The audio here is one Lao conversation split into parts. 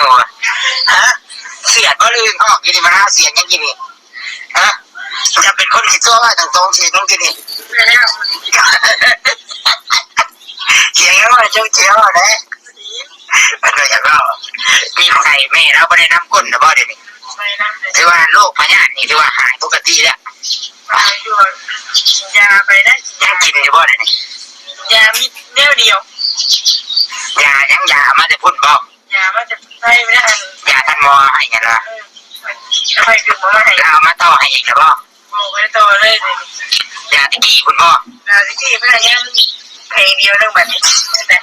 ໂອ້ຍ ຮະ ສຽດບໍ່ ຫຼື ອຶ່ງອອກຢູ່ນີ້ ມະນາວ ສຽດຫຍັງຢູ່ນີ້ ຮະ ຈະເປັນຄົນຂີ້ຕົວະ ຕ້ອງຕອງສຽດຫຍັງຢູ່ນີ້ ສຽດຫຍັງວ່າ ຈົງສຽດວ່າແຫຼະ ເພິ່ນວ່າຢາກເວົ້າ ມີຜູ້ໃດແມ່ລາວບໍ່ໄດ້ນຳກົ້ນນະບໍ່ ດຽວນີ້ ຖືວ່າໂລກພະຍາດນີ້ ຖືວ່າຫາຍປົກກະຕິແລ້ວ ຫາຍຢູ່ ຢາໄປໄດ້ ຍັງກິນຢູ່ບໍ່ ດຽວນີ້ ຢາມີແນວດຽວ ຢາຫຍັງ ຢາເອົາມາແຕ່ພຸ້ນບໍ່? ຢາມາຈາກໄທ ບໍ່ໄດ້ອັນ ຢາທ່ານໝໍໃຫ້ຫັ້ນນະ ເອີ ໄປດຶງມາໃຫ້ ລາວເອົາມາຕໍ່ໃຫ້ອີກແລ້ວບໍ່? ບໍ່ ບໍ່ໄດ້ຕໍ່ເລີຍ ຢາແຕ່ກີ້ພຸ້ນບໍ່? ຢາແຕ່ກີ້ເພິ່ນຍັງແຜງດຽວເລີຍບັດນີ້ ແຕ່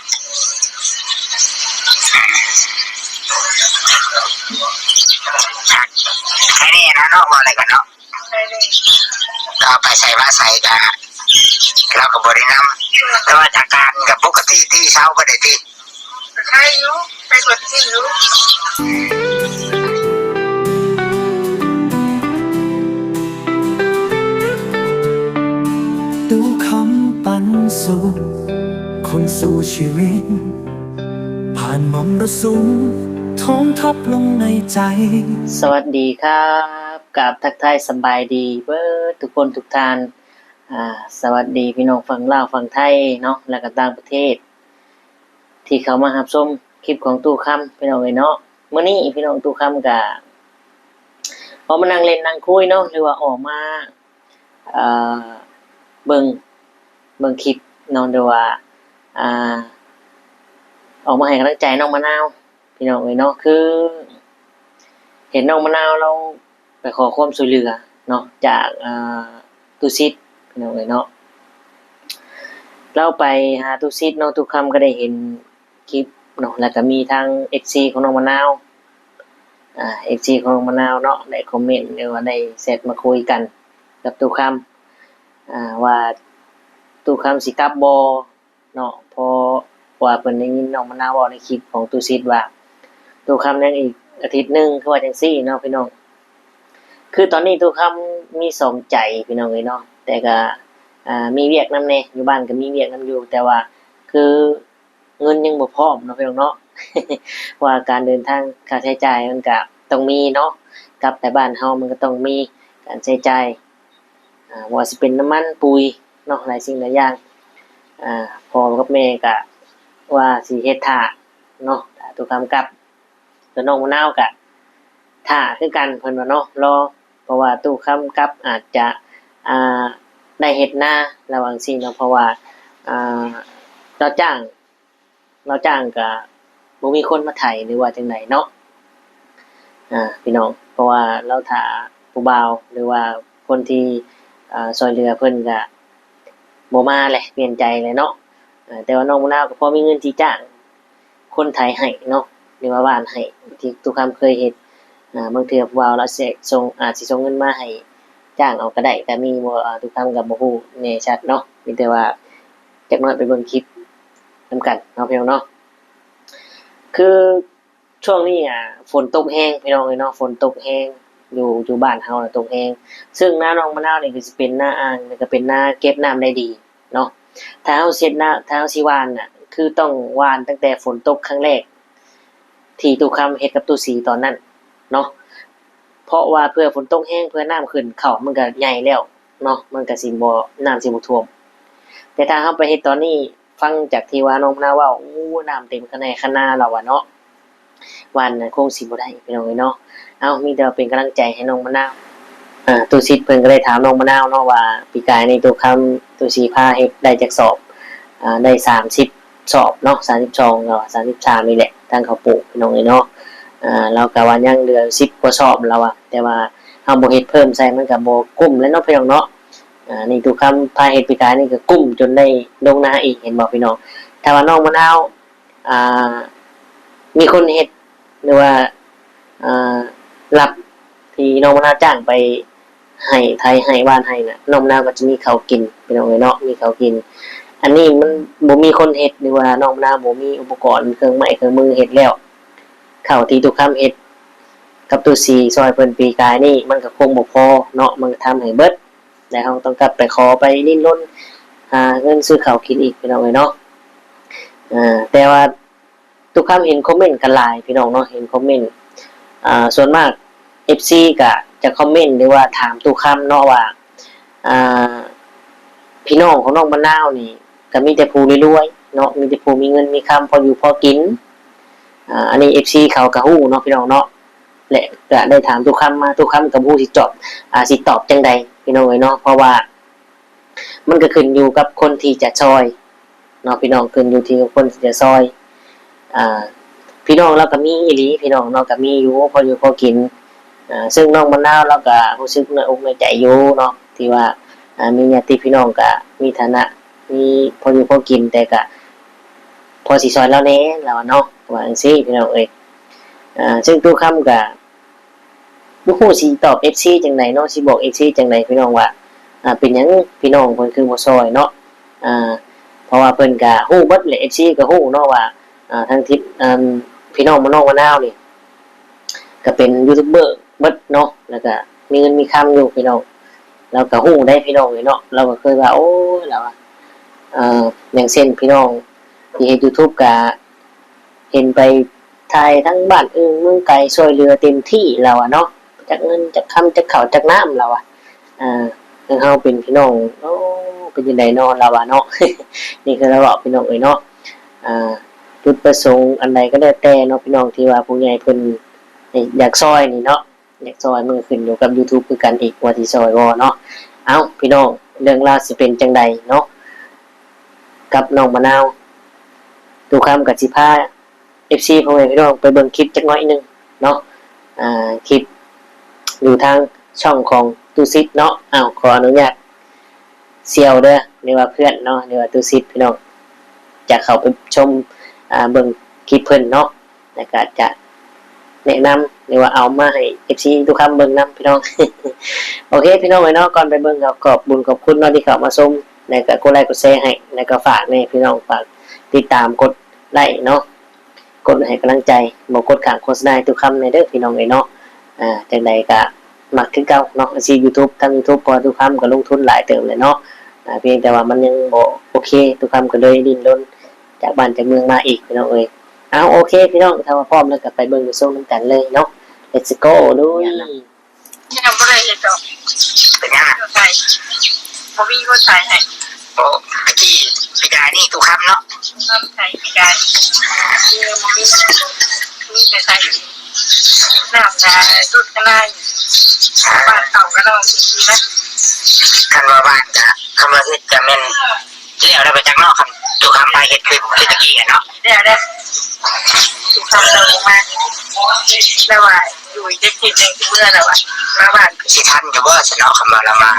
ໃຄແນ່ນະເນາະ ເວົ້າແລ້ວກັນເນາະ ລາວໄປໃສມາໃສກະ ລາວກໍບໍ່ໄດ້ນຳ ແຕ່ວ່າອາການກໍປົກກະຕິຕິ ເຊົາບໍ່ໄດ້ຕິ ກໍໄຄຢູ່ ໄປກວດທີ່ຢູ່ ຕູ້ຄຳປັນສຸກ ຄົນສູ້ຊີວິດ ຜ່ານມໍລະສຸມ ທອງທັບລົງໃນໃຈ. ສະຫວັດດີຄັບ ກາບທັກທາຍສະບາຍດີເບີດທຸກຄົນທຸກທ່ານ ອາ ສະຫວັດດີພີ່ນ້ອງຝັ່ງລາວຝັ່ງໄທເນາະ ແລະກະຕ່າງປະເທດ ທີ່ເຂົ້າມາຮັບຊົມຄລິບຂອງຕູ້ຄຳ ພີ່ນ້ອງເອີຍເນາະ. ມື້ນີ້ພີ່ນ້ອງ ຕູ້ຄຳກະອອກມານັ່ງຫຼິ້ນນັ່ງຄຸຍເນາະ ຫຼືວ່າອອກມາ ເອີ ເບິ່ງ ເບິ່ງຄລິບເນາະ ຫຼືວ່າ ອ່າ ອອກມາໃຫ້ກຳລັງໃຈນ້ອງມະນາວ ພີ່ນ້ອງເອີຍເນາະ ຄືເຫັນນ້ອງມະນາວລາວໄປຂໍຄວາມຊ່ວຍເຫຼືອເນາະ ຈາກ ອ່າ ຕູຊິດ ພີ່ນ້ອງເອີຍເນາະ ລາວໄປຫາຕູຊິດເນາະ ຕູ້ຄຳກໍໄດ້ເຫັນຄລິບເນາະ ແລ້ວກໍມີທາງເອັຟຊີຂອງນ້ອງມະນາວ ອ່າ ເອັຟຊີຂອງນ້ອງມະນາວເນາະ ໄດ້ຄອມເມັນ ຫຼືວ່າໄດ້ແຊັດມາຄຸຍກັນກັບຕູ້ຄຳ ອ່າ ວ່າຕູ້ຄຳຊິກັບບໍ່ ເນາະ ເພາະວ່າເພິ່ນໄດ້ຍິນນ້ອງມະນາວເວົ້າໃນຄລິບຂອງຕູ້ຊິດວ່າ ຕູ້ຄຳຍັງອີກອາທິດໜຶ່ງ ຄືວ່າຈັ່ງຊີ້ເນາະພີ່ນ້ອງ ຄືຕອນນີ້ຕູ້ຄຳມີສອງໃຈພີ່ນ້ອງເອີຍເນາະ ແຕ່ກະ ອ່າ ມີວຽກນຳແດ່ ຢູ່ບ້ານກະມີວຽກນຳຢູ່ ແຕ່ວ່າຄືເງິນຍັງບໍ່ພ້ອມເນາະພີ່ນ້ອງເນາະ ເພາະວ່າການເດີນທາງ ຄ່າໃຊ້ຈ່າຍມັນກະຕ້ອງມີເນາະ ກັບໄປບ້ານເຮົາມັນກະຕ້ອງມີການໃຊ້ຈ່າຍ ອ່າ ບໍ່ວ່າຊິເປັນນ້ຳມັນ, ປຸ໋ຍເນາະ ຫຼາຍສິ່ງຫຼາຍຢ່າງ ອ່າ ພໍ່ກັບແມ່ກະວ່າຊິເຮັດຖ້າເນາະ ຖ້າຕູ້ຄຳກັບ ສ່ວນນ້ອງມະນາວກະຖ້າຄືກັນ ເພິ່ນວ່າເນາະ ລໍ ເພາະວ່າຕູ້ຄຳກັບອາດຈະ ອ່າ ໄດ້ເຮັດນາ ລະຫວ່າງຊີ້ເນາະ ເພາະວ່າ ອ່າ ລາວຈ້າງ ລາວຈ້າງກະບໍ່ມີຄົນມາໄຖ ຫຼືວ່າຈັ່ງໃດເນາະ ອ່າ ພີ່ນ້ອງ ເພາະວ່າລາວຖ້າຜູ້ບ່າວ ຫຼືວ່າຄົນທີ່ ອ່າ ຊ່ວຍເຫຼືອເພິ່ນກະບໍ່ມາແຫຼະ ປ່ຽນໃຈແຫຼະເນາະ ເອີ ແຕ່ວ່ານ້ອງມະນາວກໍພໍມີເງິນທີ່ຈ້າງຄົນໄຖໃຫ້ເນາະ ຫຼືວ່າຫວ່ານໃຫ້ ທີ່ຕູ້ຄຳເຄີຍເຮັດ ອ່າ ບາງເທື່ອຜູ້ບ່າວລາວຊິສົ່ງ ອາດຊິສົ່ງເງິນມາໃຫ້ຈ້າງເອົາກໍໄດ້ ກໍມີບໍ່ ຕູ້ຄຳກໍບໍ່ຮູ້ແນ່ຊັດເນາະ ມີແຕ່ວ່າ ຈັກໜ້ອຍໄປເບິ່ງຄລິບນຳກັນເນາະ ພີ່ນ້ອງເນາະ ຄືຊ່ວງນີ້ ອ່າ ຝົນຕົກແຮງ ພີ່ນ້ອງເອີຍເນາະ ຝົນຕົກແຮງ ຢູ່ ຢູ່ບ້ານເຮົານະຕົກແຮງ ເຊິ່ງນານ້ອງມະນາວນີ້ກໍຊິເປັນນາອ່າງ ແລ້ວກໍເປັນນາເກັບນ້ຳໄດ້ດີເນາະ ຖ້າເຮົາເຮັດນາ ຖ້າເຮົາຊິຫວ່ານນະ ຄືຕ້ອງຫວ່ານຕັ້ງແຕ່ຝົນຕົກຄັ້ງແລກ ທີ່ຕູ້ຄຳເຮັດກັບຕູ້ສີຕອນນັ້ນເນາະ ເພາະວ່າເພື່ອຝົນຕົກແຮງ ເພື່ອນ້ຳຂຶ້ນ ເຂົ້າມັນກໍໃຫຍ່ແລ້ວເນາະ ມັນກໍຊິບໍ່ ນ້ຳຊິບໍ່ຖ້ວມ ແຕ່ຖ້າເຮົາໄປເຮັດຕອນນີ້ ຟັງຈາກທີ່ວ່ານ້ອງນາເວົ້າ ໂອ້ ນ້ຳເຕັມຄັນໄຮ່ຄັນນາລາວວ່າເນາະ ຫວ່ານນະຄົງຊິບໍ່ໄດ້ພີ່ນ້ອງເອີຍເນາະ ເອົ້າ ມີແຕ່ວ່າເປັນກຳລັງໃຈໃຫ້ນ້ອງມະນາວ ອ່າ ຕູ້ສິດເພິ່ນກໍໄດ້ຖາມນ້ອງມະນາວເນາະວ່າ ປີກາຍນີ້ຕູ້ຄຳ ຕູ້ສີພາເຮັດໄດ້ຈັກສອບ ອ່າ ໄດ້ສາມສິບສອບເນາະ ສາມສິບສອງ ຫຼືວ່າສາມສິບສາມນີ້ແຫຼະ ທາງເຂົາປູກພີ່ນ້ອງເອີຍເນາະ ອ່າ ລາວກໍວ່າຍັງເຫຼືອສິບກວ່າສອບລາວວ່າ ແຕ່ວ່າເຮົາບໍ່ເຮັດເພີ່ມໃສ່ມັນກໍບໍ່ກຸ້ມແຫຼະເນາະພີ່ນ້ອງເນາະ ອ່າ ນີ້ຕູ້ຄຳພາເຮັດປີກາຍນີ້ກໍກຸ້ມຈົນໄດ້ລົງນາອີກ ເຫັນບໍ່ພີ່ນ້ອງ ຖ້າວ່ານ້ອງມະນາວ ອ່າ ມີຄົນເຮັດ ຫຼືວ່າ ອ່າ ຮັບທີ່ນ້ອງມະນາວຈ້າງໄປໄຮ່ ໄຖໄຮ່ ຫວ່ານໄຮ່ນະ ນ້ອງມະນາວກໍຈະມີເຂົ້າກິນພີ່ນ້ອງເອີຍເນາະ ມີເຂົ້າກິນ ອັນນີ້ມັນບໍ່ມີຄົນເຮັດ ຫຼືວ່ານ້ອງມະນາວບໍ່ມີອຸປະກອນເຄື່ອງໄມ້ເຄື່ອງມືເຮັດແລ້ວ ເຂົ້າທີ່ຕູ້ຄຳເຮັດກັບຕູ້ສີຊ່ອຍເພິ່ນປີກາຍນີ້ ມັນກໍຄົງບໍ່ພໍເນາະ ມັນກໍທຳໃຫ້ເບິດ ແລ້ວເຮົາຕ້ອງກັບໄປຂໍໄປດີ້ນລົນຫາເງິນຊື້ເຂົ້າກິນອີກພີ່ນ້ອງເອີຍເນາະ ເອີ ແຕ່ວ່າ ຕຸຄຳເຫັນຄອມເມັນກໍຫຼາຍພີ່ນ້ອງເນາະ ເຫັນຄອມເມັນ ອ່າ ສ່ວນມາກເອັຟຊີກໍຈະຄອມເມັນ ຫຼືວ່າຖາມຕຸຄຳເນາະວ່າ ອ່າ ພີ່ນ້ອງຂອງນ້ອງມະນາວນີ້ກໍມີແຕ່ຜູ້ລວຍໆເນາະ ມີແຕ່ຜູ້ມີເງິນມີຄຳພໍຢູ່ພໍກິນ. ອ່າ ອັນນີ້ເອັຟຊີເຂົາກໍຮູ້ເນາະພີ່ນ້ອງເນາະ ແລະ ກໍໄດ້ຖາມຕຸຄຳມາ ຕຸຄຳກໍບໍ່ຮູ້ຊິຈອບ ອ່າ ຊິຕອບຈັ່ງໃດພີ່ນ້ອງເອີຍເນາະ ເພາະວ່າ ມັນກໍຂຶ້ນຢູ່ກັບຄົນທີ່ຈະຊ່ອຍເນາະພີ່ນ້ອງ ຂຶ້ນຢູ່ທີ່ຄົນທີ່ຈະຊ່ອຍ. ອ່າ ພີ່ນ້ອງລາວກໍມີອີ່ຫຼີພີ່ນ້ອງເນາະ ກໍມີຢູ່ພໍຢູ່ພໍກິນ. ອ່າ ເຊິ່ງນ້ອງມະນາວລາວກໍຮູ້ສຶກນ້ອຍອົກນ້ອຍໃຈຢູ່ເນາະ ທີ່ວ່າ ອ່າ ມີຍາດຕິພີ່ນ້ອງກໍມີຖານະ ມີພໍຢູ່ພໍກິນ ແຕ່ກໍພໍຊິຊ່ອຍລາວແດ່ ລາວວ່າເນາະ ວ່າຈັ່ງຊີ້ພີ່ນ້ອງເອີຍ. ອ່າ ເຊິ່ງຕຸຄຳກໍ ບໍ່ຮູ້ຊິຕອບເອັຟຊີຈັ່ງໃດເນາະ ຊິບອກເອັຟຊີຈັ່ງໃດພີ່ນ້ອງວ່າ ອ່າ ເປັນຫຍັງພີ່ນ້ອງເພິ່ນຄືບໍ່ຊ່ອຍເນາະ. ອ່າ ເພາະວ່າເພິ່ນກະຮູ້ເບິດແຫຼະ ເອັຟຊີກະຮູ້ເນາະວ່າ ອ່າ ທາງທີ່ ອ່າ ພີ່ນ້ອງມະນາວນີ້ກະເປັນຢູທູບເບີເບິດເນາະ ແລ້ວກະມີເງິນມີຄຳຢູ່ພີ່ນ້ອງ. ລາວກະຮູ້ໄດ໋ພີ່ນ້ອງເອີຍເນາະ ລາວກະເຄີຍວ່າ ໂອ້ຍ ລາວວ່າ ເອີ ຢ່າງເຊັ່ນພີ່ນ້ອງທີ່ເຮັດຢູທູບກະ ເຫັນໄປຖ່າຍທັງບ້ານອື່ນເມືອງໄກ ຊ່ວຍເຫຼືອເຕັມທີ່ລາວວ່າເນາະ ຈັກເງິນຈັກຄຳຈັກເຂົ້າຈັກນ້ຳລາວວ່າ ອ່າ ເຮົາເປັນພີ່ນ້ອງ ໂອ້ ເປັນຈັ່ງໃດເນາະລາວວ່າເນາະ. ນີ້ຄືລາວເວົ້າພີ່ນ້ອງເອີຍເນາະ. ອ່າ ຈຸດປະສົງອັນໃດກໍແລ້ວແຕ່ເນາະ ພີ່ນ້ອງ ທີ່ວ່າຜູ້ໃຫຍ່ເພິ່ນຢາກຊ່ອຍນີ້ເນາະ ຢາກຊ່ອຍ ມັນກໍຂຶ້ນຢູ່ກັບຢູທູບຄືກັນອີກວ່າຊິຊ່ອຍບໍ່ເນາະ. ເອົ້າ ພີ່ນ້ອງ ເລື່ອງລາວຊິເປັນຈັ່ງໃດເນາະ ກັບນ້ອງມະນາວ ຕຸຄຳກໍຊິພາ ເອັຟຊີ ພໍ່ແມ່ພີ່ນ້ອງໄປເບິ່ງຄລິບຈັກໜ້ອຍໜຶ່ງເນາະ ອ່າ ຄລິບຢູ່ທາງຊ່ອງຂອງຕູ້ສິດເນາະ. ອ້າວ ຂໍອະນຸຍາດສ່ຽວເດີ ຫຼືວ່າເພື່ອນເນາະ ຫຼືວ່າຕູ້ສິດ ພີ່ນ້ອງ ຈະເຂົ້າໄປຊົມ ອ່າ ເບິ່ງຄລິບເພິ່ນເນາະ ແລ້ວກະຈະແນະນຳ ຫຼືວ່າເອົາມາໃຫ້ເອັຟຊີ ຕຸຄຳເບິ່ງນຳ ພີ່ນ້ອງ. ໂອເຄ ພີ່ນ້ອງເອີຍເນາະ ກ່ອນໄປເບິ່ງກໍຂອບບຸນຂອບຄຸນເນາະ ທີ່ເຂົ້າມາຊົມ ແລ້ວກໍກົດໄລກົດແຊໃຫ້ ແລ້ວກໍຝາກແດ່ ພີ່ນ້ອງ ຝາກຕິດຕາມ ກົດໄລເນາະ ກົດໃຫ້ກຳລັງໃຈ ບໍ່ກົດຂ້າມໂຄສະນາໃຫ້ຕຸຄຳແດ່ເດີ ພີ່ນ້ອງເອີຍເນາະ. ອ່າ ຈັ່ງໃດກໍມັກຄືເກົ່າເນາະ ອາຊີບຢູທູບ ທາງຢູທູບ ເພາະວ່າຕຸຄຳກໍລົງທຶນຫຼາຍເຕີບແຫຼະເນາະ ອ່າ ພຽງແຕ່ວ່າມັນຍັງບໍ່ໂອເຄ ຕຸຄຳກໍເລີຍດີ້ນລົນຈາກບ້ານຈາກເມືອງມາອີກ ພີ່ນ້ອງເອີຍ. ເອົ້າ ໂອເຄ ພີ່ນ້ອງ ຖ້າວ່າພ້ອມແລ້ວກໍໄປເບິ່ງໄປຊົມນຳກັນເລີຍເນາະ ເລັດສະໂກ ລຸຍ. ຍັງບໍ່ໄດ້ເຮັດດອກ. ເປັນຫຍັງ? ບໍ່ມີຄົນຖ່າຍໃຫ້. ບໍ່ ຕະກີ້ ປີກາຍນີ້ ຕຸຄຳເນາະ ຕຸຄຳໄທປີກາຍ ເອີ ບໍ່ມີ ມີແຕ່ໄທ ນ້ຳກະດຸດກະໄລ ບ້ານເຂົາກະລອງຊິນະ. ຄັນວ່າບ້ານກະ ຄັນວ່າເຮັດກະແມ່ນ ແລ້ວໄດ້ໄປຈັກເນາະ ຄັນ ຕຸຄຳໄດ້ເຮັດຄື ຄືຕະກີ້ຫັ້ນເນາະ. ແລ້ວ ແລ້ວ ຕຸຄຳລາວມາ ລາວວ່າຢູ່ອີກຈັກທິດໜຶ່ງຊິເມືອລາວວ່າ ມາບ້ານ. ຊິທັນຢູ່ບໍ່ຊັ້ນເນາະ ຄັນວ່າລາວມາ?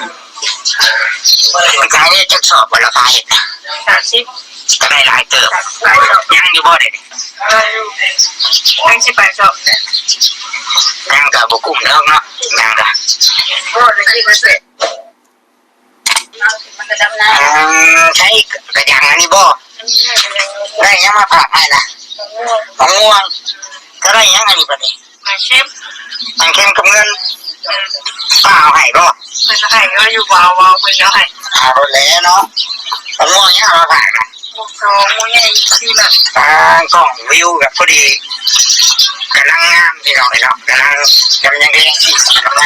ປີກາຍນີ້ຈັກສອບບໍ່ລາວພາເຮັດນະ? ສາມສິບ. ກໍໄດ້ຫຼາຍເຕີບ. ຍັງຢູ່ບໍ່ເດ? ຍັງຢູ່ ຍັງຊິປາຍສອບ. ຍັງກໍບໍ່ກຸ້ມດອກເນາະ ຍັງກໍ ບໍ່ໄດ້ກິນເສດ. ອືມ ໃຊ້ກະຫຍັງອັນນີ້ບໍ່? ໄດ້ຫຍັງມາຝາກໃຫ້ລະ? ມະມ່ວງ. ກໍໄດ້ຫຍັງອັນນີ້ບັດນີ້? ໝາກເຂັມ. ໝາກເຂັມກັບເງິນ. ອືມ. ປ້າເອົາໃຫ້ບໍ່? ເພິ່ນໃຫ້ເງິນຢູ່ ບໍ່ເອົາ ບໍ່ເອົາ ເພິ່ນເອົາໃຫ້. ເອົາແລ້ວເນາະ. ມະມ່ວງຫຍັງເອົາມາຝາກນະ? ໝວກສອງ ໝວກໃຫຍ່ສີ່ບາດ. ອ່າ ກ້ອງວິວແບບພໍດີ ກຳລັງງາມພີ່ນ້ອງເອີຍເນາະ ກຳລັງ ກຳລັງແລງສີງ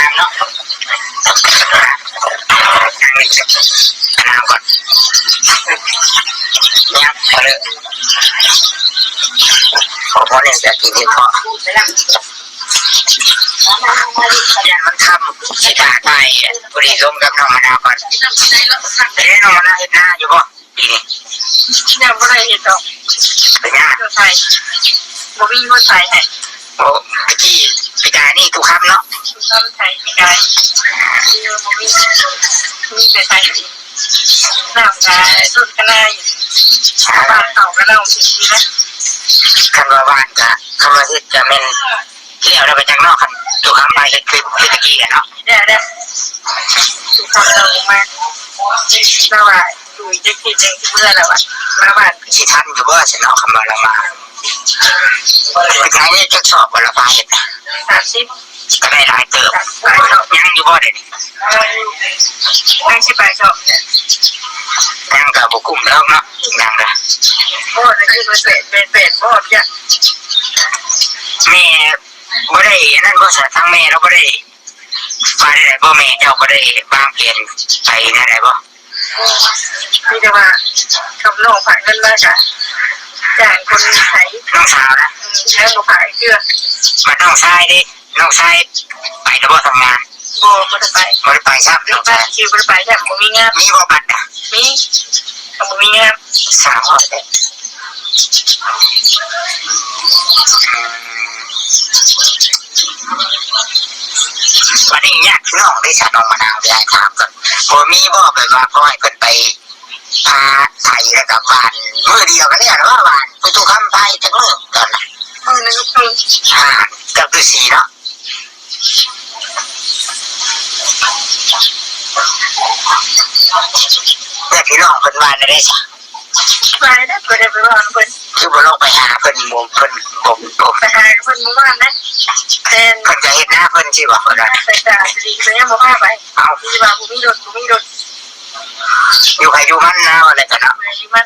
າມເນາະ. ທາງນີ້ກະງາມກ່ອນ ຍັບເລີຍ ຂໍພໍແດ່ຈະກິນເຫັດເພາະ ຢ້ານມັນຄ່ຳ ຊິຖ້າຖ່າຍ ພໍດີລົມກັບນ້ອງມະນາວກ່ອນ. ເອີ ນ້ອງມະນາວເຮັດນາຢູ່ບໍ່? ປີນີ້ ຍັງບໍ່ໄດ້ເຮັດດອກ. ເປັນຫຍັງ? ບໍ່ມີຄົນໄຖໃຫ້. ໂອ້ ຕະກີ້ ປີກາຍນີ້ ຕຸຄຳເນາະ ຕຸຄຳໄຖປີກາຍ ບໍ່ມີ ມີແຕ່ໄຖ. ນ້ຳກະດຸດກະໄລ ບ້ານເຂົາກະເລົ່າຊິນະ. ຄັນວ່າບ້ານກະ ຄັນວ່າເຮັດກະແມ່ນ ແລ້ວໄດ້ໄປຈັກເນາະ ຄັນຕຸຄຳໄປເຮັດຄື ຄືຕະກີ້ຫັ້ນເນາະ. ແລ້ວ ແລ້ວ ຕຸຄຳລາວມາ ລາວວ່າຢູ່ອີກຈັກທິດໜຶ່ງຊິເມືອລາວວ່າ ມາບ້ານ. ຊິທັນຢູ່ບໍ່ຊັ້ນເນາະ ຄັນວ່າລາວມາ? ປີກາຍນີ້ຈັກສອບບໍ່ລາວພາເຮັດນະ? ສາມສິບ. ກໍໄດ້ຫຼາຍເຕີບ. ຍັງຢູ່ບໍ່ເດ? ຍັງຊິໄປຊອກ ຍັງກໍບໍ່ກຸ້ມແລ້ວເນາະ ຍັງລະ ບໍ່ໄດ້ຢູ່ເປັນເປັນບໍ່ຈັກ ແມ່ບໍ່ໄດ້ອັນນັ້ນບໍ່ຊະ ທາງແມ່ລາວບໍ່ໄດ້ວ່າແນວໃດບໍ່ ແມ່ເຈົ້າບໍ່ໄດ້ວາງແຜນໄປແນວໃດບໍ່? ມີແຕ່ວ່າກັບນ້ອງຝາກເງິນມາກະ ຈ້າງຄົນໃຫ້ ນ້ອງສາວນະ ອືມ ຍັງບໍ່ຝາກເທື່ອ. ບັດນ້ອງຊາຍເດ? ນ້ອງຊາຍໄປແລ້ວບໍ່ທຳງານ? ບໍ່ ບໍ່ໄດ້ໄປ ບໍ່ໄດ້ໄປຊ້ຳ ນ້ອງຊາຍ ບໍ່ໄດ້ໄປຊ້ຳ ບໍ່ມີງານ. ມີບໍ່ບັດນະ? ມີ ກໍບໍ່ມີງານ. ສາມຮ້ອຍເດ້ ອືມ ບັດນີ້ຍາດພີ່ນ້ອງເດ້ຊະ ນ້ອງມະນາວ ດຽວອ້າຍຖາມກ່ອນ ບໍ່ມີບໍ່ ແບບວ່າພໍໃຫ້ເພິ່ນໄປ ພາໄຖແລ້ວກໍຫວ່ານ ມື້ດຽວກໍແລ້ວແຫຼະວ່າຫວ່ານ ປະຕູຄຳພາຍຈັກມື້ຕອນນະ? ມື້ໜຶ່ງຄື ອ່າ ກັບฤ໋ສີເນາະ ແລ້ວພີ່ນ້ອງເພິ່ນວ່າແນວໃດຊະ? ວ່າແນວໃດ ບໍ່ໄດ້ໄປເວົ້ານຳເພິ່ນ ຄືບໍ່ລົງໄປຫາເພິ່ນ? ບໍ່ ເພິ່ນບໍ່ ບໍ່ ໄປຫາເພິ່ນບໍ່ວ່ານະ ແຕ່ເພິ່ນກໍເຮັດນາເພິ່ນຊິບໍ່? ເພິ່ນວ່າ ແຕ່ກໍດີເພິ່ນຍັງບໍ່ພາໄປ ເອົ້າ ທີ່ວ່າບໍ່ມີລົດ ບໍ່ມີລົດ ຢູ່ໃຜຢູ່ມັນນະ ວ່າແລ້ວກັນເນາະ ຢູ່ໃຜຢູ່ມັນ.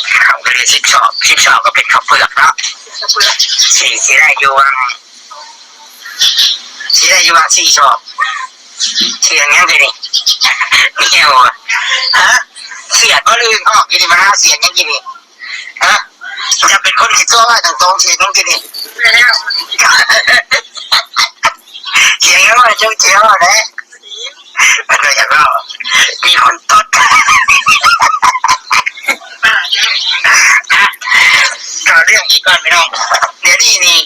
ເຂົາກໍເລີຍສິບສອບ ສິບສອບກໍເປັນເຂົ້າເປືອກເນາະ ເຂົ້າເປືອກ ຊິ ຊິໄດ້ຢູ່ຫວ່າງ ຊິໄດ້ຢູ່ຫວ່າງສີ່ສອບ. ສຽງຫຍັງກິນນີ້? ແມວຫວາ? ຮະ? ສຽງບໍ່? ຫຼື ອຶ່ງອອກກິນນີ້? ມາຫາສຽງຫຍັງກິນນີ້? ຮະ? ຈະເປັນຄົນຂີ້ຕົວະວ່າຕົງໆ ສຽງຫຍັງກິນນີ້? ສຽງຫຍັງວ່າຈົງເຈຍວ່າແດ່? ເພິ່ນວ່າຢາກເວົ້າ ມີຄົນຕົດ. ເຂົ້າເລື່ອງອີກກ່ອນພີ່ນ້ອງ ດຽວນີ້ນີ້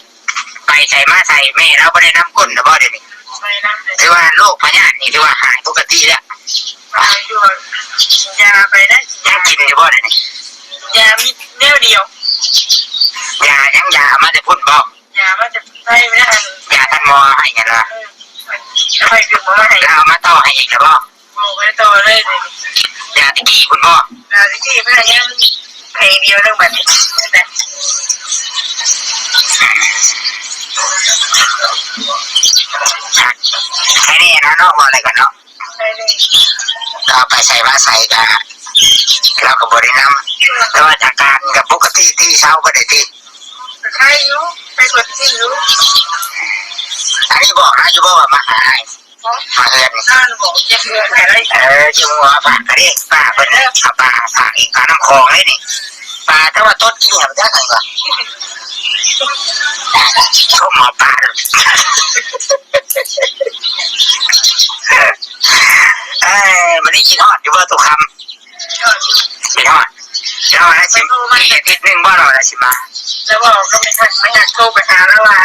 ໄປໃສມາໃສ ແມ່ລາວບໍ່ໄດ້ນຳກົ້ນແລ້ວບໍ່ດຽວນີ້? ບໍ່ໄດ້ນຳເລີຍ ຖືວ່າໂລກພະຍາດນີ້ຖືວ່າຫາຍປົກກະຕິແລ້ວ. ຫາຍຢູ່ ກິນຢາໄປໄດ້ ຍັງກິນຢູ່ບໍ່ດຽວນີ້? ຢາມີແນວດຽວ. ຢາຫຍັງ? ຢາເອົາມາແຕ່ພຸ້ນບໍ່? ຢາມາຈາກໄທໄປແລ້ວ ອັນ ຢາທ່ານໝໍໃຫ້ຫັ້ນລະ ເອີ ໄປດຶງມາໃຫ້ ລາວເອົາມາຕໍ່ໃຫ້ອີກແລ້ວບໍ່? ບໍ່ໄດ້ຕໍ່ເລີຍ ຢາແຕ່ກີ້ພຸ້ນບໍ່? ຢາແຕ່ກີ້ເພິ່ນຍັງແຜງດຽວເລີຍບັດນີ້ ໃຫ້ແນ່ນອນເນາະ ເວົ້າໄດ້ກັນເນາະ. ລາວໄປໃສມາໃສກະ ລາວກໍບໍ່ໄດ້ນຳ ແຕ່ວ່າອາການກໍປົກກະຕິຕິ ເຊົາບໍ່ໄດ້ຕິ? ໄຄຢູ່ ໄຄກວ່າຕິຢູ່. ອັນນີ້ບອກລາວຢູ່ບໍ່ວ່າມາຫາອ້າຍ? ມາເຮືອນນີ້ ເອີ ຈິ້ມຫົວຝາກກະເດ້ ປ້າເພິ່ນເອົາປາຝາກອີກ ປານ້ຳຂອງເດ້ນີ້. ປາ ແຕ່ວ່າຕົດກິນຫຍັງຈັກຫັ້ນກໍ ຊົມເອົາປາ. ເອີ ມື້ນີ້ຄິດຮອດຢູ່ບໍ່ ຕຸຄຳ? ຄິດຮອດ. ລາວວ່າຊິ ອີກອາທິດໜຶ່ງບໍ່ ລາວວ່າຊິມາ? ລາວບອກກັບແມ່ຮັກ ແມ່ຮັກໂທໄປຫາລາວວ່າ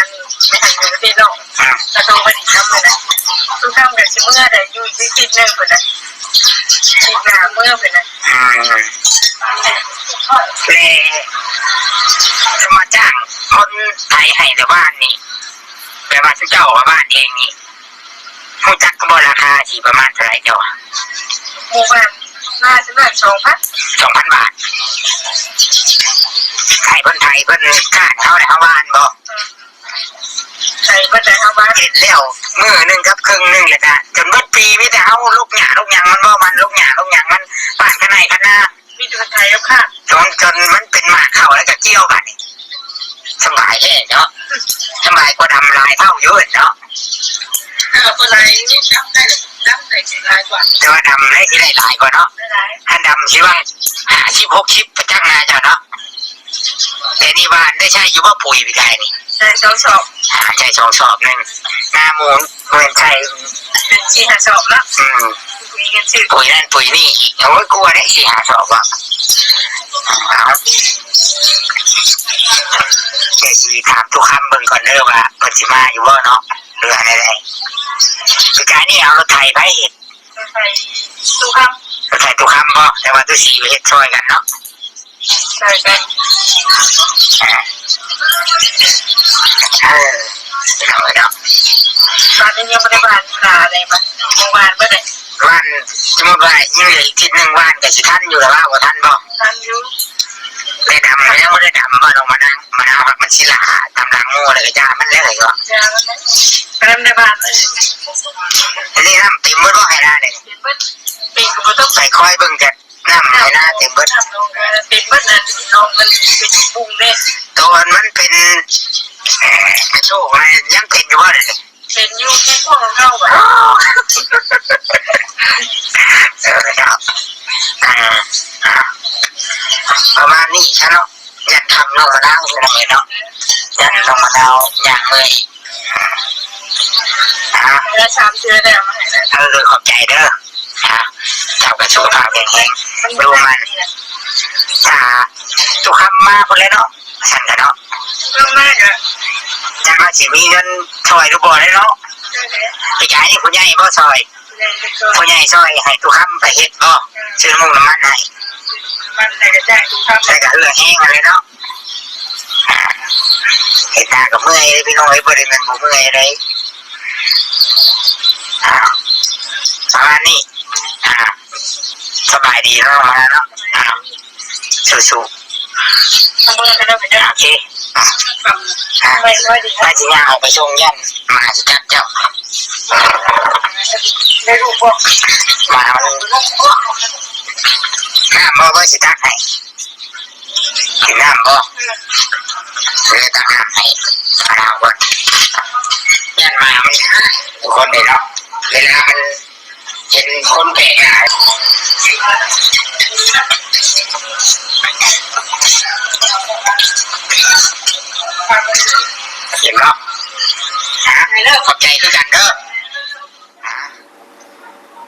ແມ່ຮັກຢູ່ປະເທດນອກ ອືມ ລາວໂທໄປຕິດນຳເລີຍນະ. ຕຸຄຳກໍຊິເມືອໄດ້ ຢູ່ອີກອາທິດໜຶ່ງພຸ້ນນະ ອາທິດໜ້າເມືອພຸ້ນນະ. ອືມ ແລະ ຈະມາຈ້າງຄົນໄຖໃຫ້ແຕ່ບ້ານນີ້ ແບບວ່າເຈົ້າເອົາບ້ານເອງນີ້ ຮູ້ຈັກບໍ່ ລາຄາຊິປະມານເທົ່າໃດເຈົ້າວ່າ? ໝູ່ບ້ານ ລາຄາຊິປະມານສອງພັນ ສອງພັນບາດ. ໃຫ້ເພິ່ນໄຖ ເພິ່ນກ້ານເຮົາແລ້ວເຮົາຫວ່ານບໍ່? ໃຫ້ເພິ່ນໄຖເຮົາຫວ່ານ. ເຮັດແລ້ວມື້ໜຶ່ງກັບເຄິ່ງໜຶ່ງ ແລ້ວກະຈົນເບິດປີ ມີແຕ່ເຮົາລົກຫຍ້າລົກຫຍັງມັນບໍ່? ມັນລົກຫຍ້າລົກຫຍັງມັນ ປານຄັນໄຮ່ຄັນນາ ມີແຕ່ໄຖກັບຂ້າ ຈົນ ຈົນມັນເປັນໝາກເຂົ້າແລ້ວກໍກ່ຽວບາດນີ້. ສະບາຍແທ້ເນາະ ສະບາຍກວ່າດຳຫຼາຍເທົ່າຢູ່ເນາະ. ເອີ ບໍ່ຫຼາຍຢູ່ ດຳໄດ້ ດຳໄດ້ຊິຫຼາຍກວ່າ ແຕ່ວ່າດຳໄດ້ຊິໄດ້ຫຼາຍກວ່າເນາະ. ໄດ້ຫຼາຍ ຄັນດຳຊິຫວັງຫ້າສິບ ຫົກສິບ ໄປຈັກນາເຈົ້າເນາະ. ແຕ່ນີ້ຫວ່ານໄດ້ໃຊ້ຢູ່ບໍ່ ປຸຍປີກາຍນີ້? ໃຊ້ສອງສອບ ອ່າ ໃຊ້ສອງສອບໜຶ່ງ ນາໝູນ ແມ່ນໃຊ້ເປັນສີ່ຫ້າສອບເນາະ. ອືມ ປຸຍນັ້ນປຸຍນີ້ອີກ ໂອ້ຍ ກວ່າໄດ້ສີ່ຫ້າສອບເນາະ. ເອົາ ດຽວຊິຖາມຕຸຄຳເບິ່ງກ່ອນເດີວ່າເພິ່ນຊິມາຢູ່ບໍ່ເນາະ ຫຼືວ່າແນວໃດ. ປີກາຍນີ້ເອົາລົດໄຖໃຜເຮັດ? ລົດໄຖຕຸຄຳ ລົດໄຖຕຸຄຳບໍ່? ແຕ່ວ່າຕຸສີໄປເຮັດຊ່ອຍກັນເນາະ. ໃຊ່ ໃຊ່ ເອີ ເອີ ເນາະ ເນາະ. ຕອນນີ້ຍັງບໍ່ໄດ້ຫວ່ານລາເລີຍ ບໍ່ຫວ່ານບໍ່ໄດ້ ຫວ່ານ ສົມມຸດວ່າຍັງເຫຼືອອີກທິດໜຶ່ງຫວ່ານກໍຊິທັນຢູ່ລະວ່າ ບໍ່ທັນບໍ່? ທັນຢູ່ ແຕ່ດຳກໍຍັງບໍ່ໄດ້ດຳບໍ່ ນ້ອງມະນາວ? ມະນາວຫາກມັນຊິຫຼ້າຕາມຫຼັງ ໂອ້ ແລ້ວກໍຢ່າມັນແລ້ວເນາະ ຢ່າມັນແລ້ວ ອັນນັ້ນໃນບ້ານເອີຍ ອັນນີ້ນ້ຳເຕັມເບິດບໍ່ໄຮ່ນານີ້? ເຕັມເບິດ ປີກໍບໍ່ຕົກ ໃສ່ຄອຍເບິ່ງຈະ ນ້ຳໃນນາເຕັມເບິດ ນ້ຳລົງ ເອີ ເຕັມເບິດນັ້ນ ນ້ອງມັນເປັນບຸ້ງເດ້ ໂຕອັນມັນເປັນ ເອີ ກະໂຊກ ຍັງເປັນຢູ່ບໍ່ດຽວນີ້? ເປັນຢູ່ ແຮງພວກເຮົາ ເອີ ເອີ ເນາະ ເອີ ເອີ ປະມານນີ້ຊະເນາະ ຢ້ານຄຳນ້ອງມະນາວ ພີ່ນ້ອງເອີຍເນາະ ຢ້ານນ້ອງມະນາວຍ່າງເມື່ອຍ ອ່າ ແລ້ວສາມເທື່ອແລ້ວ ເອີ ຂອບໃຈເດີ ອ່າ ເຈົ້າກໍສຸຂະພາບແຂງແຮງ ດູໝັ່ນ ຖ້າຕຸຄຳມາພຸ້ນແຫຼະເນາະ ຊັ້ນກະເນາະ ລົງມາກະ ຈັກວ່າຊິມີເງິນຊ່ອຍຫຼືບໍ່ແຫຼະເນາະ ເອີ ໄປຈ່າຍໃຫ້ຜູ້ໃຫຍ່ບໍ່ຊ່ອຍ ຜູ້ໃຫຍ່ຊ່ອຍໃຫ້ຕຸຄຳໄປເຮັດບໍ່ ຊື້ນ້ຳມັນນ້ຳມັນໃຫ້ ມັນໃຫ້ກະຈ້າງຕຸຄຳ ແລ້ວກະເຫື່ອແຮງຫັ້ນແຫຼະເນາະ ອ່າ ເຮັດນາກໍເມື່ອຍເດ້ພີ່ນ້ອງເອີຍ ບໍ່ໄດ້ແມ່ນບໍ່ເມື່ອຍເດ້ ອ່າ ປະມານນີ້ ອ່າ ສະບາຍດີເນາະ ມາເນາະ ອ່າ ສູ້ໆ ໂອເຄ ອ່າ ໄປຊິຍ່າງອອກໄປສົ່ງ ຢ້ານໝາຊິກັດເຈົ້າ ໄດ້ລູກບໍ່ ໝາມັນ ນ້ຳບໍ່ ເບິ່ງຊິຕັກໃຫ້ ກິນນ້ຳບໍ່? ເອີ ຕັກນ້ຳໃຫ້ມາດາມກ່ອນ ຢ້ານໝາມັນ ທຸກຄົນເດ້ເນາະ ເວລາມັນເຫັນຄົນແປກໜ້າ ເຫັນບໍ່? ຂອບໃຈຄືກັນເດີ.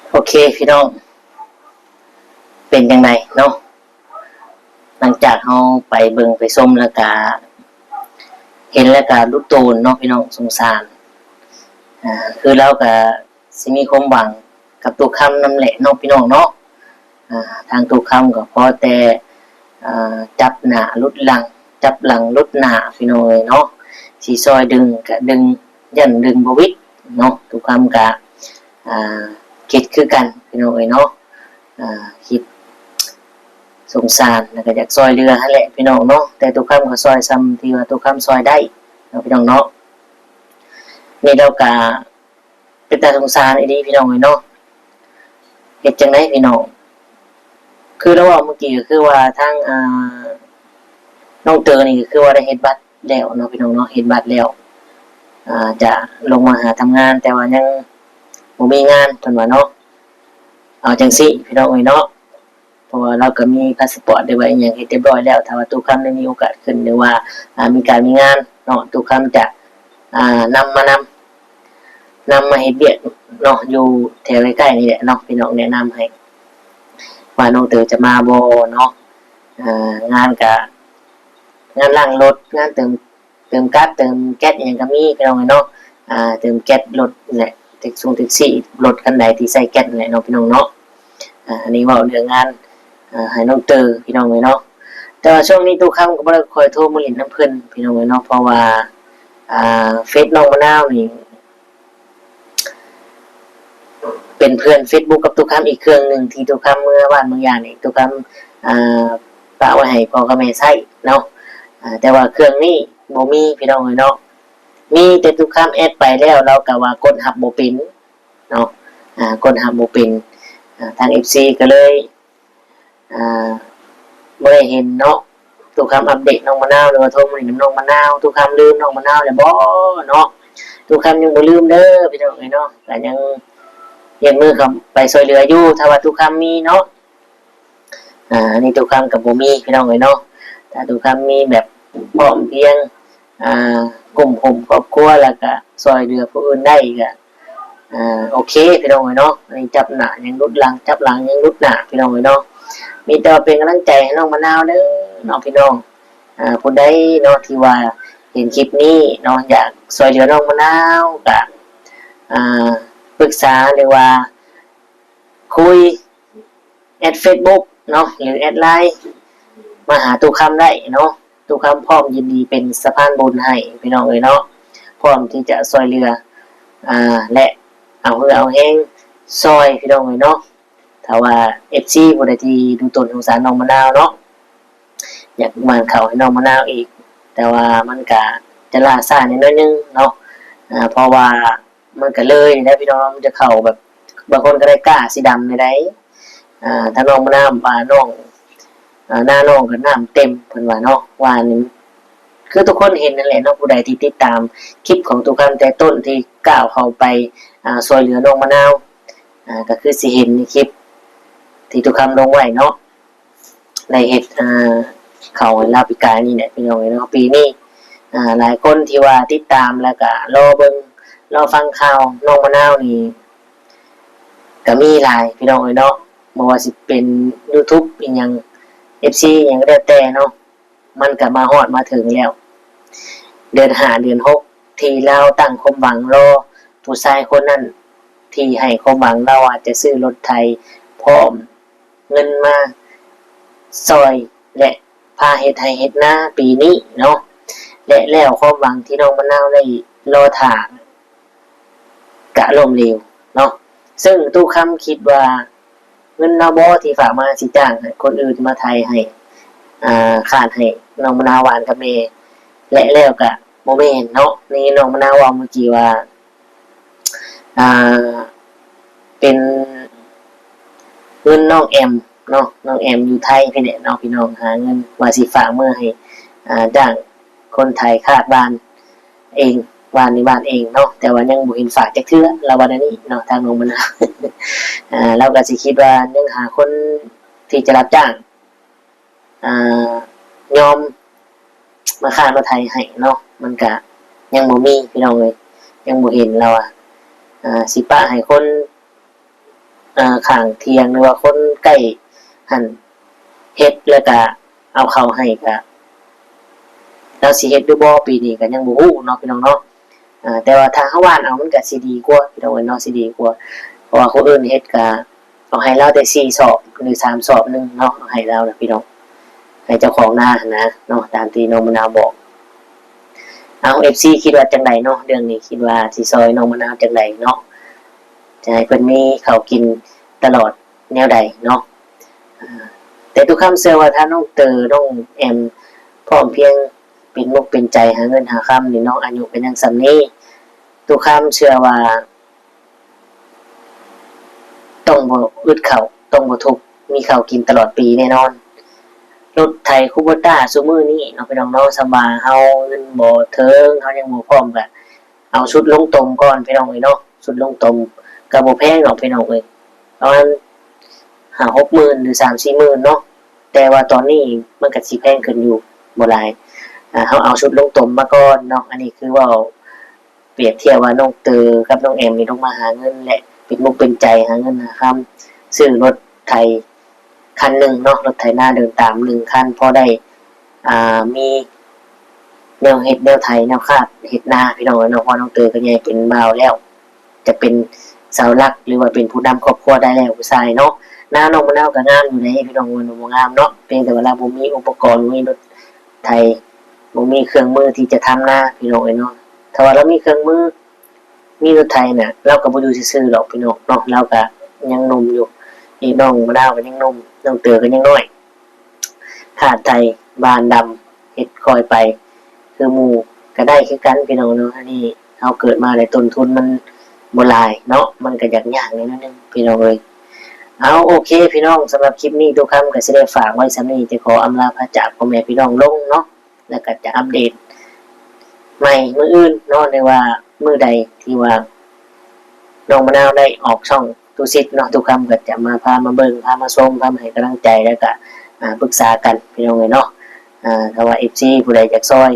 ໂອເຄພີ່ນ້ອງ ເປັນຈັ່ງໃດເນາະ? ຫຼັງຈາກເຮົາໄປເບິ່ງໄປຊົມແລ້ວກະ ເຫັນແລ້ວກະດຸໂຕນເນາະພີ່ນ້ອງ ສົງສານ ອ່າ ຄືລາວກະຊິມີຄວາມຫວັງກັບຕຸຄຳນຳແຫຼະເນາະພີ່ນ້ອງເນາະ ອ່າ ທາງຕຸຄຳກໍພໍແຕ່ ອ່າ ຈັບໜ້າຫຼຸດຫຼັງ ຈັບຫຼັງຫຼຸດໜ້າພີ່ນ້ອງເອີຍເນາະ ຊິຊ່ອຍດຶງກະດຶງ ຢ້ານດຶງບໍ່ຫວິດເນາະ ຕຸຄຳກະ ອ່າ ຄິດຄືກັນພີ່ນ້ອງເອີຍເນາະ ອ່າ ຄິດສົງສານ ແລ້ວກະຢາກຊ່ອຍເຫຼືອຫັ້ນແຫຼະພີ່ນ້ອງເນາະ ແຕ່ຕຸຄຳກໍຊ່ອຍຊ່ຳທີ່ວ່າຕຸຄຳຊ່ອຍໄດ້ເນາະພີ່ນ້ອງເນາະ ນີ້ລາວກະເປັນຕາສົງສານອີ່ຫຼີພີ່ນ້ອງເອີຍເນາະ ເຮັດຈັ່ງໃດພີ່ນ້ອງ ຄືລາວເວົ້າມື້ກີ້ກໍຄືວ່າທາງ ອ່າ ນ້ອງເຕີນີ້ກໍຄືວ່າໄດ້ເຮັດບັດ ແລ້ວເນາະພີ່ນ້ອງເນາະ ເຮັດບັດແລ້ວ ອ່າ ຈະລົງມາຫາທຳງານ ແຕ່ວ່າຍັງບໍ່ມີງານເພິ່ນວ່າເນາະ ເອົາຈັ່ງຊີ້ພີ່ນ້ອງເອີຍເນາະ ເພາະວ່າລາວກໍມີພາສະປອດ ຫຼືວ່າອີ່ຫຍັງເຮັດຮຽບຮ້ອຍແລ້ວ ຖ້າວ່າຕຸຄຳໄດ້ມີໂອກາດຂຶ້ນ ຫຼືວ່າ ອ່າ ມີການມີງານເນາະ ຕຸຄຳຈະ ອ່າ ນຳມານຳ ນຳມາເຮັດວຽກເນາະ ຢູ່ແຖວໃກ້ໆນີ້ແຫຼະເນາະ ພີ່ນ້ອງແນະນຳໃຫ້ ວ່ານ້ອງເຕີຈະມາບໍ່ເນາະ ອ່າ ງານກະ ງານລ້າງລົດ ງານເຕີມ ເຕີມກັດ ເຕີມແກັດອີ່ຫຍັງກໍມີພີ່ນ້ອງເອີຍເນາະ ອ່າ ເຕີມແກັດລົດແຫຼະ ແທັກຊົງແທັກຊີ ລົດຄັນໃດທີ່ໃຊ້ແກັດນັ້ນແຫຼະເນາະ ພີ່ນ້ອງເນາະ ອ່າ ອັນນີ້ເວົ້າເລື່ອງງານ ອ່າ ໃຫ້ນ້ອງເຕີພີ່ນ້ອງເອີຍເນາະ ແຕ່ວ່າຊ່ວງນີ້ຕຸຄຳກໍບໍ່ໄດ້ຄ່ອຍໂທມາຫຼິ້ນນຳເພິ່ນພີ່ນ້ອງເອີຍເນາະ ເພາະວ່າ ອ່າ ເຟສນ້ອງມະນາວນີ້ ເປັນເພື່ອນເຟສບຸກກັບຕຸຄຳອີກເຄື່ອງໜຶ່ງ ທີ່ຕຸຄຳເມືອບ້ານເມືອຢາງນີ້ ຕຸຄຳ ອ່າ ປະໄວ້ໃຫ້ພໍ່ກັບແມ່ໃຊ້ເນາະ ອ່າ ແຕ່ວ່າເຄື່ອງນີ້ບໍ່ມີພີ່ນ້ອງເອີຍເນາະ ມີແຕ່ຕຸຄຳແອັດໄປແລ້ວ ລາວກໍວ່າກົດຮັບບໍ່ເປັນເນາະ ອ່າ ກົດຮັບບໍ່ເປັນ ອ່າ ທາງເອັຟຊີກໍເລີຍ ອ່າ ບໍ່ໄດ້ເຫັນເນາະ ຕຸຄຳອັບເດດນ້ອງມະນາວ ຫຼືວ່າໂທມາຫຼິ້ນນຳນ້ອງມະນາວ ຕຸຄຳລືມນ້ອງມະນາວແລ້ວບໍ່ເນາະ ຕຸຄຳຍັງບໍ່ລືມເດີພີ່ນ້ອງເອີຍເນາະ ກໍຍັງຍື່ນມືເຂົ້າໄປຊ່ວຍເຫຼືອຢູ່ ຖ້າວ່າຕຸຄຳມີເນາະ ອ່າ ອັນນີ້ຕຸຄຳກໍບໍ່ມີພີ່ນ້ອງເອີຍເນາະ ຖ້າຕຸຄຳມີແບບພ້ອມພຽງ ອ່າ ກຸ້ມຫົ້ມຄອບຄົວ ແລ້ວກະຊ່ອຍເຫຼືອຜູ້ອື່ນໄດ້ກະ ອ່າ ໂອເຄພີ່ນ້ອງເອີຍເນາະ ອັນນີ້ຈັບໜ້າຍັງຫຼຸດຫຼັງ ຈັບຫຼັງຍັງຫຼຸດໜ້າພີ່ນ້ອງເອີຍເນາະ ມີແຕ່ວ່າເປັນກຳລັງໃຈໃຫ້ນ້ອງມະນາວເດີເນາະພີ່ນ້ອງ ອ່າ ຜູ້ໃດເນາະທີ່ວ່າເຫັນຄລິບນີ້ເນາະ ຢາກຊ່ວຍເຫຼືອນ້ອງມະນາວກະ ອ່າ ປຶກສາ ຫຼືວ່າຄຸຍ ແອັດເຟສບຸກເນາະ ຫຼືແອັດໄລນ໌ມາຫາຕຸຄຳໄດ້ເນາະ ຕຸຄຳພ້ອມຍິນດີເປັນສະພານບຸນໃຫ້ພີ່ນ້ອງເອີຍເນາະ ພ້ອມທີ່ຈະຊ່ວຍເຫຼືອ ອ່າ ແລະ ເອົາເຫື່ອເອົາແຮງຊ່ອຍພີ່ນ້ອງເອີຍເນາະ ຖ້າວ່າເອັຟຊີຜູ້ໃດທີ່ດູຕົນສົງສານນ້ອງມະນາວເນາະ ຢາກຫວ່ານເຂົ້າໃຫ້ນ້ອງມະນາວອີກ ແຕ່ວ່າມັນກະ ຈະລ່າຊ້າໜ້ອຍໜຶ່ງເນາະ ອ່າ ເພາະວ່າມັນກໍເລີຍແລ້ວພີ່ນ້ອງເນາະ ມັນຈະເຂົ້າແບບ ບາງຄົນກໍໄດ້ກ້າສີດຳໃດໆ ອ່າ ທາງນ້ອງມະນາວວ່ານ້ອງ ອ່າ ນານ້ອງກໍນ້ຳເຕັມ ເພິ່ນວ່າເນາະ ວ່ານີ້ ຄືທຸກຄົນເຫັນນັ້ນແຫຼະເນາະ ຜູ້ໃດທີ່ຕິດຕາມຄລິບຂອງຕູ້ຄຳແຕ່ຕົ້ນທີ່ກ້າວເຂົ້າໄປ ອ່າ ຊ່ວຍເຫຼືອນ້ອງມະນາວ ອ່າ ກໍຄືຊິເຫັນໃນຄລິບທີ່ຕູ້ຄຳລົງໄວ້ເນາະ ໄດ້ເຮັດ ອ່າ ເຂົ້າໃຫ້ລາວປີກາຍນີ້ແຫຼະພີ່ນ້ອງເອີຍເນາະ ປີນີ້ ອ່າ ຫຼາຍຄົນທີ່ວ່າຕິດຕາມ ແລ້ວກໍລໍເບິ່ງ ລໍຟັງຂ່າວນ້ອງມະນາວນີ້ ກໍມີຫຼາຍພີ່ນ້ອງເອີຍເນາະ ບໍ່ວ່າຊິເປັນຢູທູບອີ່ຫຍັງ ເອັຟຊີ ອີ່ຫຍັງກໍແລ້ວແຕ່ເນາະ ມັນກໍມາຮອດມາເຖິງແລ້ວ ເດືອນຫ້າເດືອນຫົກ ທີ່ລາວຕັ້ງຄວາມຫວັງລໍຜູ້ຊາຍຄົນນັ້ນ ທີ່ໃຫ້ຄວາມຫວັງລາວວ່າຈະຊື້ລົດໄຖ ພ້ອມເງິນມາຊ່ອຍ ແລະ ພາເຮັດໄຮ່ເຮັດນາປີນີ້ເນາະ ແລະ ແລ້ວຄວາມຫວັງທີ່ນ້ອງມະນາວໄດ້ລໍຖ້າ ກະລົ້ມເຫຼວເນາະ ເຊິ່ງຕູ້ຄຳຄິດວ່າເງິນລາວບໍ່ທີ່ຝາກມາຊິຈ້າງໃຫ້ຄົນອື່ນມາໄຖໃຫ້ ອ່າ ຄາດໃຫ້ນ້ອງມະນາວຫວ່ານກັບແມ່ ແລະ ແລ້ວກະບໍ່ແມ່ນເນາະ ໃນນ້ອງມະນາວເວົ້າມື້ກີ້ວ່າ ອ່າ ເປັນເງິນນ້ອງແອມເນາະ ນ້ອງແອມຢູ່ໄທພີ້ແຫຼະເນາະ ພີ່ນ້ອງ ຫາເງິນວ່າຊິຝາກເມືອໃຫ້ ອ່າ ຈ້າງຄົນໄຖຄາດຫວ່ານ ເອງ ຫວ່ານນີ້ຫວ່ານເອງເນາະ ແຕ່ວ່າຍັງບໍ່ເຫັນຝາກຈັກເທື່ອ ລາວວ່າແນວນີ້ເນາະ ທາງນ້ອງມະນາວ ອ່າ ລາວກໍຊິຄິດວ່າຍັງຫາຄົນທີ່ຈະຮັບຈ້າງ ອ່າ ຍອມມາຄາດມາໄຖໃຫ້ເນາະ ມັນກະຍັງບໍ່ມີພີ່ນ້ອງເອີຍ ຍັງບໍ່ເຫັນລາວວ່າ ອ່າ ຊິປະໃຫ້ຄົນ ອ່າ ຂ້າງທ່ຽງ ຫຼືວ່າຄົນໃກ້ຫັ້ນເຮັດ ແລ້ວກະເອົາເຂົ້າໃຫ້ ກະລາວຊິເຮັດຫຼືບໍ່ ປີນີ້ກະຍັງບໍ່ຮູ້ເນາະ ພີ່ນ້ອງເນາະ ອ່າ ແຕ່ວ່າຖ້າເຮົາຫວ່ານເອົາ ມັນກະຊິດີກວ່າ ພີ່ນ້ອງເອີຍເນາະ ຊິດີກວ່າ ເພາະວ່າຄົນອື່ນເຮັດກະເອົາໃຫ້ລາວແຕ່ສີ່ສອບ ຫຼື ສາມສອບໜຶ່ງເນາະ ເອົາໃຫ້ລາວນະ ພີ່ນ້ອງ ໃຫ້ເຈົ້າຂອງນາຫັ້ນນະເນາະ ຕາມທີ່ນ້ອງມະນາວບອກ ເອົາ ເອັຟຊີ ຄິດວ່າຈັ່ງໃດເນາະ ເລື່ອງນີ້ ຄິດວ່າຊິຊ່ອຍນ້ອງມະນາວຈັ່ງໃດເນາະ ຈະໃຫ້ເພິ່ນມີເຂົ້າກິນຕະຫຼອດແນວໃດເນາະ ອ່າ ແຕ່ຕູ້ຄຳເຊື່ອວ່າຖ້ານ້ອງເຕີ ນ້ອງແອມ ພ້ອມພຽງເປັນມຸກເປັນໃຈຫາເງິນຫາຄຳນີ້ເນາະ ອາຍຸກໍຍັງສ່ຳນີ້ ຕູ້ຄຳເຊື່ອວ່າ ຕ້ອງບໍ່ອຶດເຂົ້າ ຕ້ອງບໍ່ທຸກ ມີເຂົ້າກິນຕະຫຼອດປີແນ່ນອນ ລົດໄຖຄູໂບຕ້າຊຸມື້ນີ້ເນາະ ພີ່ນ້ອງເນາະ ສ່ຳວ່າເຮົາເງິນບໍ່ເຖິງ ເຮົາຍັງບໍ່ພ້ອມ ກະເອົາຊຸດລົງຕົມກ່ອນ ພີ່ນ້ອງເອີຍເນາະ ຊຸດລົງຕົມກໍບໍ່ແພງດອກ ພີ່ນ້ອງເອີຍ ປະມານຫ້າຫົກໝື່ນ ຫຼື ສາມສີ່ໝື່ນເນາະ ແຕ່ວ່າຕອນນີ້ມັນກໍຊິແພງຂຶ້ນຢູ່ບໍ່ຫຼາຍ ອ່າ ເຮົາເອົາຊຸດລົງຕົມມາກ່ອນເນາະ ອັນນີ້ຄືເວົ້າ ປຽບທຽບວ່ານ້ອງເຕີກັບນ້ອງແອມນີ້ລົງມາຫາເງິນ ແລະ ເປັນມຸກເປັນໃຈຫາເງິນຫາຄຳ ຊື້ລົດໄຖຄັນໜຶ່ງເນາະ ລົດໄຖນາເດີນຕາມໜຶ່ງຄັນ ພໍໄດ້ ອ່າ ມີແນວເຮັດແນວໄຖແນວຄາດເຮັດນາ ພີ່ນ້ອງເອີຍເນາະ ເພາະນ້ອງເຕີກໍໃຫຍ່ເປັນບ່າວແລ້ວ ຈະເປັນເສົາຫຼັກ ຫຼືວ່າເປັນຜູ້ນຳຄອບຄົວໄດ້ແລ້ວ ຜູ້ຊາຍເນາະ ນານ້ອງມະນາວກໍງາມຢູ່ເດ້ ພີ່ນ້ອງ ບໍ່ແມ່ນວ່າບໍ່ງາມເນາະ ພຽງແຕ່ວ່າລາວບໍ່ມີອຸປະກອນ ບໍ່ມີລົດໄຖ ບໍ່ມີເຄື່ອງມືທີ່ຈະທຳນາ ພີ່ນ້ອງເອີຍເນາະ ຖ້າວ່າລາວມີເຄື່ອງມື ມີລົດໄຖນະ ລາວກໍບໍ່ຢູ່ຊື່ໆດອກພີ່ນ້ອງເນາະ ລາວກໍຍັງໜຸ່ມຢູ່ ອີກນ້ອງມະນາວກໍຍັງໜຸ່ມ ນ້ອງເຕີກໍຍັງນ້ອຍ ຄາດໄຖ ຫວ່ານດຳ ເຮັດຄ່ອຍໄປ ຄືໝູ່ກໍໄດ້ຄືກັນພີ່ນ້ອງເນາະ ອັນນີ້ເຮົາເກີດມາແລ້ວຕົ້ນທຶນມັນບໍ່ຫຼາຍເນາະ ມັນກໍຢາກຍາກແດ່ໜ້ອຍໜຶ່ງພີ່ນ້ອງເອີຍ ເອົາ ໂອເຄພີ່ນ້ອງ ສຳລັບຄລິບນີ້ຕູ້ຄຳກໍຊິໄດ້ຝາກໄວ້ສ່ຳນີ້ ຈະຂໍອຳລາພາຈາກພໍ່ແມ່ພີ່ນ້ອງລົງເນາະ ແລ້ວກໍຈະອັບເດດໃໝ່ມື້ອື່ນເນາະ ຫຼືວ່າມື້ໃດທີ່ວ່ານ້ອງມະນາວໄດ້ອອກຊ່ອງຕູ້ສິດເນາະ ຕູ້ຄຳກໍຈະມາພາມາເບິ່ງ ພາມາຊົມ ພາມາໃຫ້ກຳລັງໃຈ ແລ້ວກໍ ອ່າ ປຶກສາກັນພີ່ນ້ອງເອີຍເນາະ ອ່າ ຖ້າວ່າເອັຟຊີຜູ້ໃດຢາກຊ່ອຍ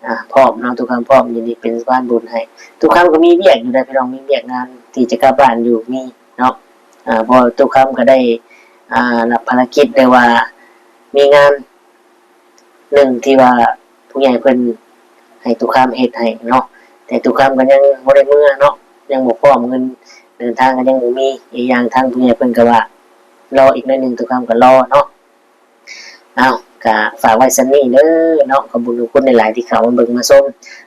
ອ່າ ພ້ອມເນາະ ຕູ້ຄຳພ້ອມ ຍິນດີເປັນສະພານບຸນໃຫ້ ຕູ້ຄຳກໍມີວຽກຢູ່ໃດ໋ພີ່ນ້ອງ ມີວຽກງານທີ່ຈະກັບບ້ານຢູ່ ມີເນາະ ອ່າ ເພາະຕູ້ຄຳກໍໄດ້ ອ່າ ຮັບພາລະກິດ ຫຼືວ່າມີງານ ໜຶ່ງທີ່ວ່າຜູ້ໃຫຍ່ເພິ່ນໃຫ້ຕຸຄາມເຮັດໃຫ້ເນາະ ແຕ່ຕຸຄາມກໍຍັງບໍ່ໄດ້ເມືອເນາະ ຍັງບໍ່ພ້ອມ ເງິນເດີນທາງກໍຍັງບໍ່ມີ ອີກຢ່າງທາງຜູ້ໃຫຍ່ເພິ່ນກໍວ່າລໍອີກໜ້ອຍໜຶ່ງ ຕຸຄາມກໍລໍເນາະ ເອົາ ກໍຝາກໄວ້ສ່ຳນີ້ເດີເນາະ ຂອບຄຸນຂອບຄຸນຫຼາຍໆທີ່ເຂົ້າມາເບິ່ງມາຊົມ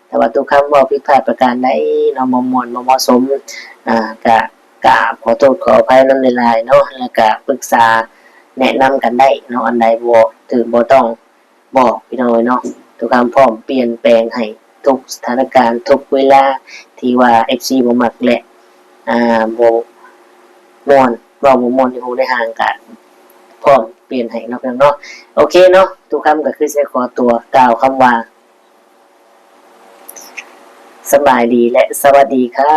ຖ້າວ່າຕຸຄາມເວົ້າຜິດພາດປະການໃດເນາະ ບໍ່ມ່ວນບໍ່ເໝາະສົມ ອ່າ ກໍກາບຂໍໂທດຂໍອະໄພນຳຫຼາຍໆເນາະ ແລ້ວກໍປຶກສາແນະນຳກັນໄດ້ເນາະ ອັນໃດບໍ່ຖືກບໍ່ຕ້ອງ ບອກພີ່ນ້ອງເອີຍເນາະ ຕຸຄາມພ້ອມປ່ຽນແປງໃຫ້ ທຸກສະຖານະການ ທຸກເວລາທີ່ວ່າເອັຟຊີບໍ່ມັກ ແລະ ອ່າ ບໍ່ມ່ວນ ເວົ້າບໍ່ມ່ວນໃນຫູໃນຫາງ ກະພ້ອມປ່ຽນໃຫ້ເນາະ ພີ່ນ້ອງເນາະ. ໂອເຄເນາະ ຕຸຄຳກໍຄືຊິຂໍຕົວກ່າວຄຳວ່າ ສະບາຍດີ ແລະ ສະຫວັດດີຄັ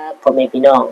ບ ພໍ່ແມ່ພີ່ນ້ອງ